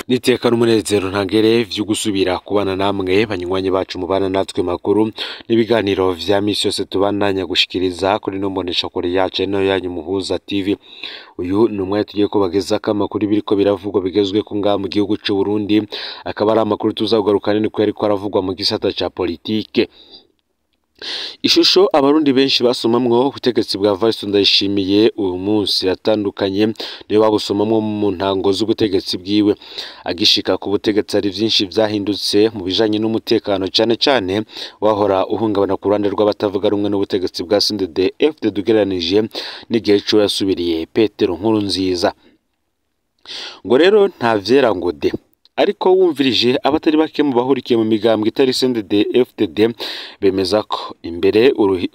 Niteka n'umunezero ntangere vyo gusubira kubana namwe banywanyi bacu mubana natwe makuru n'ibiganiro vya misi yose tubandanya gushikiriza kuri no mboneshakure yacu ino yanyu Muhuza TV. Uyu ni umwanya tugiye kubagezako amakuru biriko biravugwa bigezweko ngaha mu gihugu c'u Burundi, akaba ari amakuru tuzakugaruka niko yariko aravugwa mu gisata ca politike. Ishusho abarundi benshi basomamwo ubutegetsi bwa Evariste Ndayishimiye uyu munsi iratandukanye niyo babusomamwo mu ntango z'ubutegetsi bwiwe. Agishika ku butegetsi hari vyinshi vyahindutse mu bijanye n'umutekano, cane cane wahora uhungabana ku ruhande rw'abatavuga rumwe n'ubutegetsi bwa CNDD-FDD ugereranije n'igihe co yasubiriye Petero Nkurunziza. Ngo rero nta vyera ngo de. Ariko wumvirije abatari bake mu bahurikiye mu migambwe itari CNDD-FDD bemeza ko imbere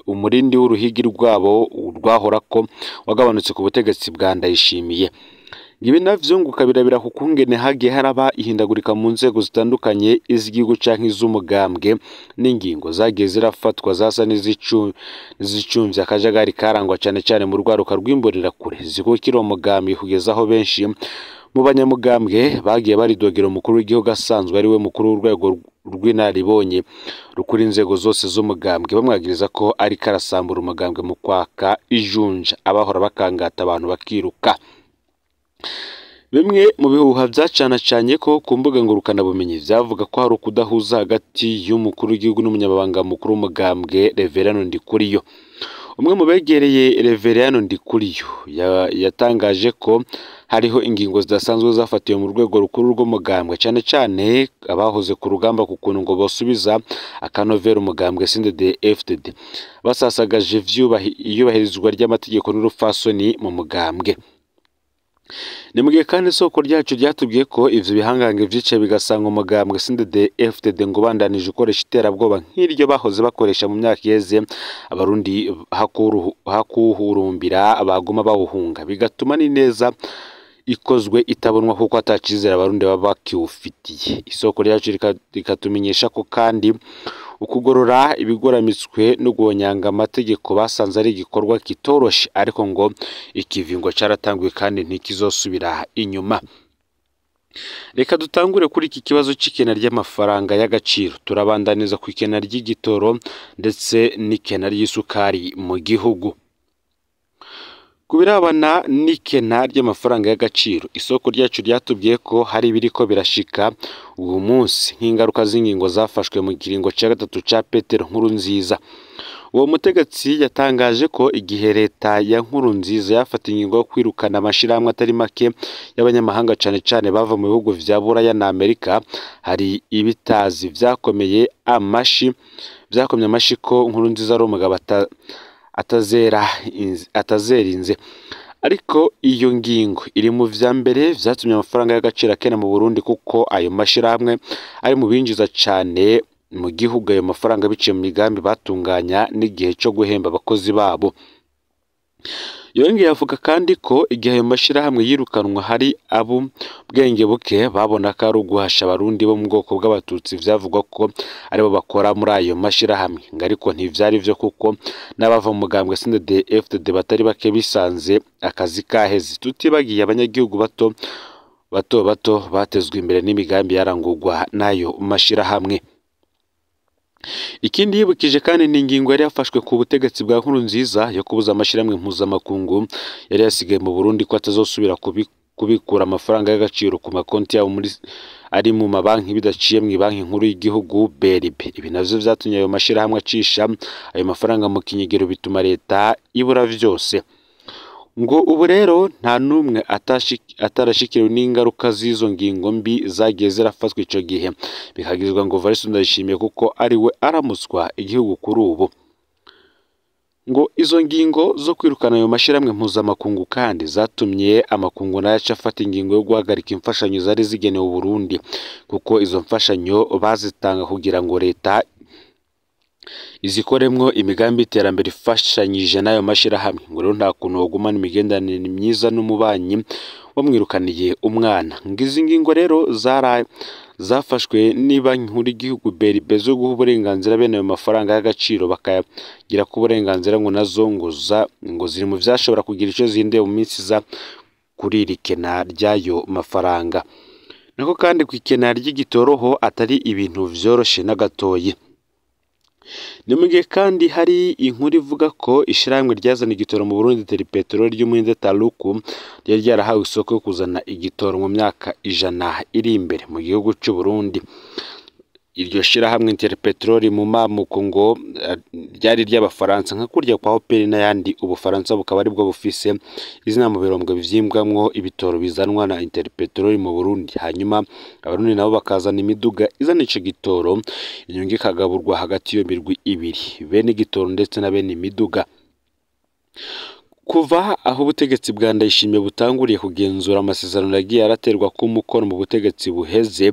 umurindi w'uruhigi rwabo rwahorako wagabanutse ku butegetsi bwa Ndayishimiye. Ibi navyo ngo ukabirabira ku kungene hagiye haraba ihindagurika mu nzego zitandukanye iz'igihugu canke iz'umugambwe, n'ingingo zagiye zirafatwa zasa n'izicumvye akajagari karangwa cane cane mu rwaruka rw'imbonerakure zikukira uwo mugambwe, kugeza aho benshi mu banyamugambwe bagiye baridogera umukuru w'igihugu asanzwe ari we mukuru w'urwego rw'inararibonye rukura inzego zose z'umugambwe, bamwagiriza ko ariko arasambura umugambwe mu kwaka ijunja abahora bakangata abantu bakiruka. Bimwe mu bihuha vyacanacanye ko ku mbuga ngurukanabumenyi vyavuga ko hari ukudahuza hagati y'umukuru w'igihugu n'umunyamabanga mukuru w'umugambwe Reveriyano Ndikuriyo. Umwe mu begereye Reveriyano Ndikuriyo yatangaje ko hariho ingingo zidasanzwe zafatiwe mu rwego rukuru rw'umugambwe, cane cane abahoze ku rugamba ku kuntu ngo bosubiza akanovera umugambwe CNDD-FDD, basasagaje iyubahirizwa ry'amategeko n'urupfasoni mu mugambwe. Ni mugihe kandi isoko ryacu ryatubwiye ko ivyo bihangange vyicaye bigasanga umugambwe CNDD-FDD ngo ubandanije ukoresha iterabwoba nk'iryo bahoze bakoresha mu myaka iheze, abarundi hakuhurumbira baguma bawuhunga, bigatuma n'ineza ikozwe itabonwa kuko atacizera abarundi baba bakiwufitiye. Isoko ryacu rikatumenyesha ko kandi ukugorora ibigoramitswe no guhonyanga amategeko basanze ari igikorwa kitoroshe, ariko ngo ikivingo caratanguye kandi ntikizosubira inyuma. Reka dutangure kuri iki kibazo c'ikena ry'amafaranga y'agaciro, turabandaniza ku ikena ry'igitoro ndetse n'ikena ry'isukari mu gihugu. Ku birabana n'ikena ry'amafaranga y'agaciro, isoko ryacu ryatubwiye ko hari ibiriko birashika uyu munsi nk'ingaruka z'ingingo zafashwe mu kiringo ca gatatu ca Petero Nkurunziza. Uwo mutegetsi yatangaje ko igihe leta ya Nkurunziza yafata ingingo yo kwirukana amashirahamwe atari make y'abanyamahanga cane cane bava mu bihugu vya Buraya na Amerika, hari ibitazi vyakomeye amashi vyakomye amashi ko Nkurunziza ari umugabo atazerinze. Ariko iyo ngingo iri mu vya mbere vyatumye amafaranga y'agaciro akena mu Burundi, kuko ayo mashirahamwe ari mu binjiza cane mu gihugu ayo mafaranga biciye mu migambi batunganya n'igihe co guhemba abakozi babo. Yongeye avuga kandi ko igihe ayo mashirahamwe yirukanwa hari abo bwenge buke babona ko ari uguhasha abarundi bo mu bwoko bw'abatutsi vyavugwa ko aribo bakora muri ayo mashirahamwe, ngo ariko ntivyari vyo kuko n'abava mu mugambwe CNDD-FDD batari bake bisanze akazi kaheze, tutibagiye abanyagihugu bato bato bato batezwe imbere n'imigambi yarangurwa n'ayo mashirahamwe. Ikindi yibukije kandi ni ingingo yari yafashwe ku butegetsi bwa Nkurunziza yo kubuza amashirahamwe mpuzamakungu yari yasigaye mu Burundi ko atazosubira kubikura amafaranga y'agaciro ku makonti yabo ari mu mabanki bidaciye mw'ibanki nkuru y'igihugu BRB. Ibi navyo vyatumye ayo mashirahamwe acisha ayo mafaranga mu kinyegero, bituma leta ibura vyose. Ngo ubu rero nta n'umwe atarashikiriwe n'ingaruka z'izo ngingo mbi zagiye zirafatwa ico gihe, bikagirizwa ngo Evariste Ndayishimiye kuko ari we aramutswa igihugu kuri ubu. Ngo izo ngingo zo kwirukana ayo mashirahamwe mpuzamakungu kandi zatumye amakungu nayo aca afata ingingo yo guhagarika imfashanyo zari zigenewe Uburundi, kuko izo mfashanyo bazitanga kugira ngo leta izikoremwo imigambi y'iterambere ifashanyije n'ayo mashirahamwe. Ngo rero nta kuntu wogumana imigenderanire myiza n'umubanyi wamwirukaniye umwana. Ngo izi ngingo rero zafashwe n'ibanki nkuru y'igihugu BRB zo guha uburenganzira bene ayo mafaranga y'agaciro bakayagira ko uburenganzira, ngo nazo ngo ziri mu vyashobora kugira ico zihinduye mu minsi iza kuri iri kena ry'ayo mafaranga. Nako kandi kwikena ry'igitoro ho atari ibintu vyoroshe na gatoyi. Ni mu gihe kandi hari inkuru ivuga ko ishirahamwe ryazana igitoro mu Burundi Interpetrol ry'umuhinde Taluku ryari ryarahawe isoko yo kuzana igitoro mu myaka 100 iri imbere mu gihugu c'u Burundi. Iryo shirahamwe Interpetrol mu mamuko ngo ryari ry'Abafaransa nka kurya kwa Opel n'ayandi, Ubufaransa bukaba aribwo bufise izina mu birombwe vyimbwamwo ibitoro bizanwa na Interpetrol mu Burundi, hanyuma Abarundi nabo bakazana imiduga izana ico gitoro, inyungu ikagaburwa hagati y'iyo mirwi ibiri, bene igitoro ndetse na bene imiduga. Kuva aho ubutegetsi bwa Ndayishimiye butanguriye kugenzura amasezerano yagiye araterwa ku mukono mu butegetsi buheze,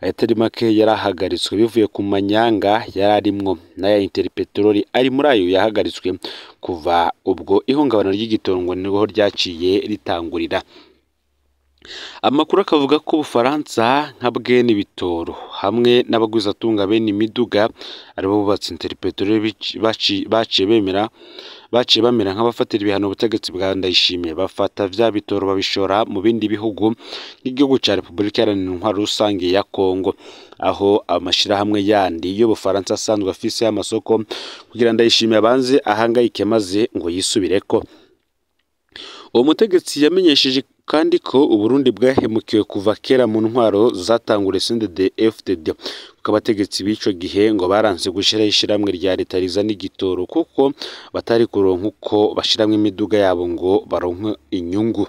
ayatari make yarahagaritswe bivuye ku manyanga yararimwo, n'aya Interpetrol ari muri ayo yahagaritswe. Kuva ubwo ihungabana ry'igitoro ngo niho ryaciye ritangurira. Amakuru akavuga ko Ubufaransa nka bwene ibitoro hamwe n'abagwizatunga bene imiduga aribo bubatse Interpetrol baciye bamera nk'abafatira ibihano ubutegetsi bwa Ndayishimiye, bafata vya bitoro babishora mu bindi bihugu nk'igihugu ca Repubulika Iharanira Intwaro Rusange ya Kongo, aho amashirahamwe yandi y'Ubufaransa asanzwe afise amasoko kugira Ndayishimiye abanze ahangayike maze ngo yisubireko. Uwo mutegetsi yamenyesheje kandi ko Uburundi bwahemukiwe kuva kera mu ntwaro zatanguriye CNDD-FDD, kuko abategetsi b'ico gihe ngo baranse gushiraho ishirahamwe rya leta rizana igitoro kuko batari kuronka uko bashiramwo imiduga yabo ngo baronke inyungu.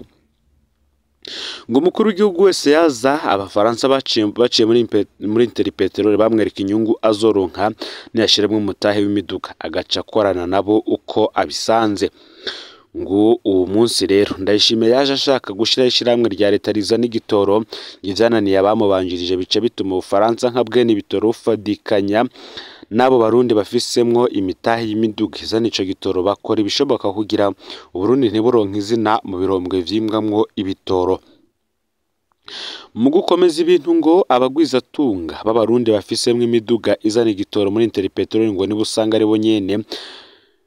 Ngo umukuru w'igihugu wese yaza, Abafaransa baciye muri Interpetrol bamwereka inyungu azoronka niyashiramwo umutahe w'imiduga, agaca akorana nabo uko abisanze. Ngo uwo munsi rero Ndayishimiye yaje ashaka gushiraho ishirahamwe rya leta rizana igitoro, ivyananiye abamubanjirije bica bituma Ubufaransa nka bwene ibitoro bufadikanya n'abo Barundi bafisemwo imitahe y'imiduga izana ico gitoro, bakora ibishoboka kugira Uburundi ntiburonke izina mu birombwe vyimbwamwo ibitoro. Mu gukomeza ibintu ngo abagwizatunga b'Abarundi bafisemwo imiduga izana igitoro muri Interpetrol ngo nibo usanga aribo nyene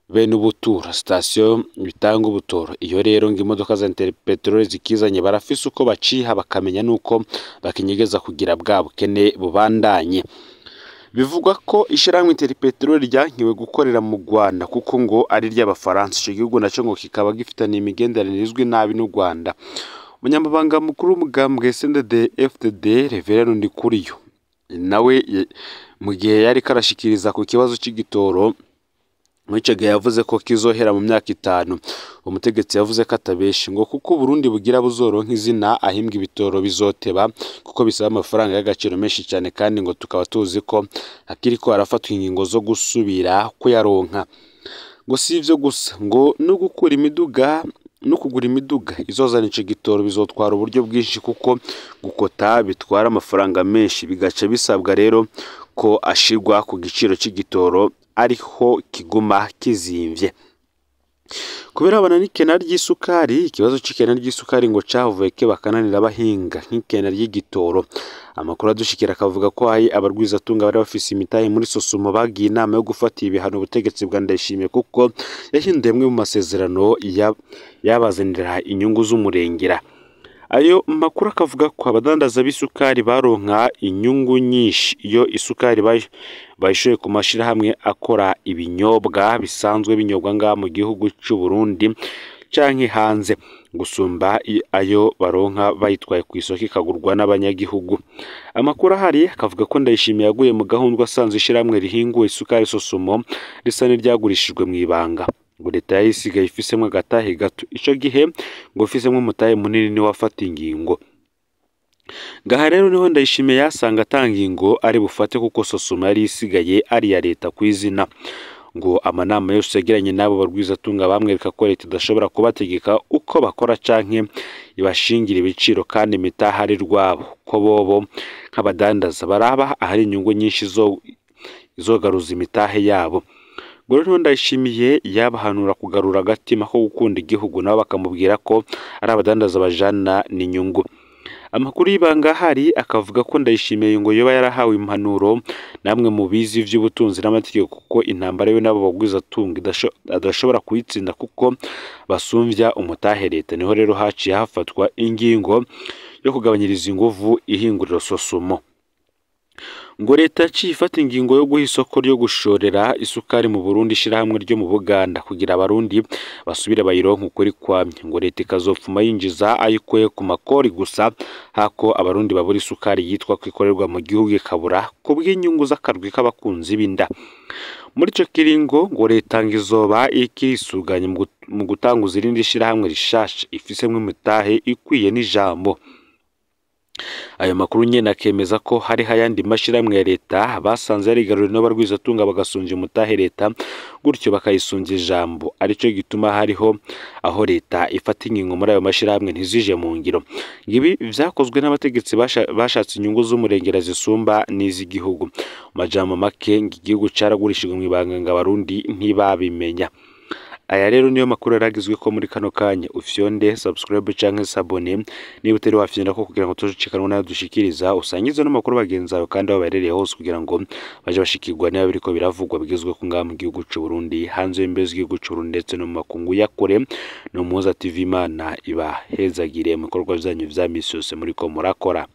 bene ubuturo sitasiyo bitanga ubutoro. Iyo rero ngo imodoka za Interpetrol zikizanye barafise uko baciha bakamenya nuko bakinyegeza kugira bwa bukene bubandanye. Bivugwa ko ishirahamwe Interpetrol ryankiwe gukorera mu Rwanda kuko ngo ari ry'Abafaransa, ico gihugu naco ngo kikaba gifitaniye imigenderanire izwi nabi n'u Rwanda. Umunyamabanga mukuru w'umugambwe CNDD-FDD Reverend Ndikuriyo nawe mu gihe yariko arashikiriza ku kibazo c'igitoro muri ico gihe yavuze ko kizohera mu myaka 5. Umutegetsi yavuze ko atabeshe ngo kuko Uburundi bugira buzoronka izina ahimbwa ibitoro bizoteba kuko bisaba amafaranga y'agaciro menshi cyane, kandi ngo tukaba tuzi ko hakiriko harafatwa ingingo zo gusubira kuyaronka. Ngo si ivyo gusa, ngo no gukura imiduga no kugura imiduga izozana ico gitoro bizotwara uburyo bwinshi kuko gukota bitwara amafaranga menshi, bigaca bisabwa rero ko ashirwa ku giciro c'igitoro ariho kiguma kizimvye. Kubera abana n'ikena ry'isukari, ikibazo c'ikena ry'isukari ngo cavuye ke bakananira abahinga nk'ikena ry'igitoro. Amakuru adushikira akavuga ko hari abarwizatunga bari bafise imitahe muri Sosumo bagiye inama yo gufata ibihano ubutegetsi bwa Ndayishimiye kuko yahinduye amwe mu masezerano yabazanira inyungu z'umurengera. Ayo makuru akavuga ko abadandaza b'isukari baronka inyungu nyinshi iyo isukari bayishoye ku mashirahamwe akora ibinyobwa bisanzwe binyobwa ngaha mu gihugu c'u Burundi canke hanze, gusumba ayo baronka bayitwaye ku isoko ikagurwa n'abanyagihugu. Amakuru ahari akavuga ko Ndayishimiye yaguye mu gahundwe asanzwe ishirahamwe rihinguye isukari Sosumo risa n'iryagurishijwe mw'ibanga. Ngo leta yari isigaye ifisemwo agatahe gato, ico gihe ngo ifisemwo umutahe munini niwe wafata ingingo. Ngaha rero niho Ndayishimiye yasanga atanga ingingo ari bufate kuko Sosumo yari isigaye ari iya leta kw'izina. Ngo amanama yose yagiranye n'abo barwizatunga bamwereka ko leta idashobora kubategeka uko bakora canke ibashingira ibiciro kandi imitahe ari rwabo, ko bobo nk'abadandaza baraba ahari inyungu nyinshi izogaruza imitahe yabo. Ngo rero Ndayishimiye yabahanura kugarura agatima ko gukunda igihugu, nabo bakamubwira ko ari abadandaza bajana n'inyungu. Amakuru y'ibanga ahari akavuga ko Ndayishimiye ngo yoba yarahawe impanuro namwe mu bizi vy'ubutunzi n'amategeko, kuko intambara we n'abo bagwizatunga adashobora kuyitsinda kuko basumvya umutahe leta. Niho rero haciye hafatwa ingingo yo kugabanyiriza inguvu ihinguriro Sosumo. Ngo leta yaciye ifata ingingo yo guha isoko ryo gushorera isukari mu Burundi ishirahamwe ryo mu Buganda kugira abarundi basubire bayironke ukuri kwamye. Ngo leta ikazopfuma yinjiza ayikuye ku makori gusa, hako abarundi babura isukari yitwa ko ikorerwa mu gihugu ikabura kubw'inyungu z'akarwi k'abakunzi b'inda. Muri ico kiringo ngo leta ngizoba ikirisuganya mu gutanguza irindi shirahamwe rishasha ifisemwo imitahe ikwiye n'ijambo. Ayo makuru nyene akemeza ko hariho ayandi mashirahamwe ya leta basanze yarigaruriwe n'abarwizatunga bagasunja umutahe leta, gutyo bakayisunja ijambo, arico gituma hariho aho leta ifata ingingo muri ayo mashirahamwe ntizije mu ngiro. Ibi vyakozwe n'abategetsi bashatse inyungu z'umurengera zisumba n'iz'igihugu. Mu majambo make ngo igihugu caragurishijwe mw'ibanga ngo abarundi ntibabimenya. Aya rero niyo makuru yaragizwe ko muri kano kanya. Ufyonde subscribe canke s'abonner niba utari wafyonda ko kugira ngo tujucikanwe nayo dushikiriza, usangize no makuru bagenzi bawe kandi aho baherereye hose kugira ngo baje bashikirwa niba biriko biravugwa bigezwe ku ngaha mu gihugu c'u Burundi, hanze y'imbibe z'igihugu c'u Burundi ndetse no mu makungu ya kure. No Muhuza TV, Imana ibahezagire mu bikorwa vyanyu vya misi yose muriko murakora.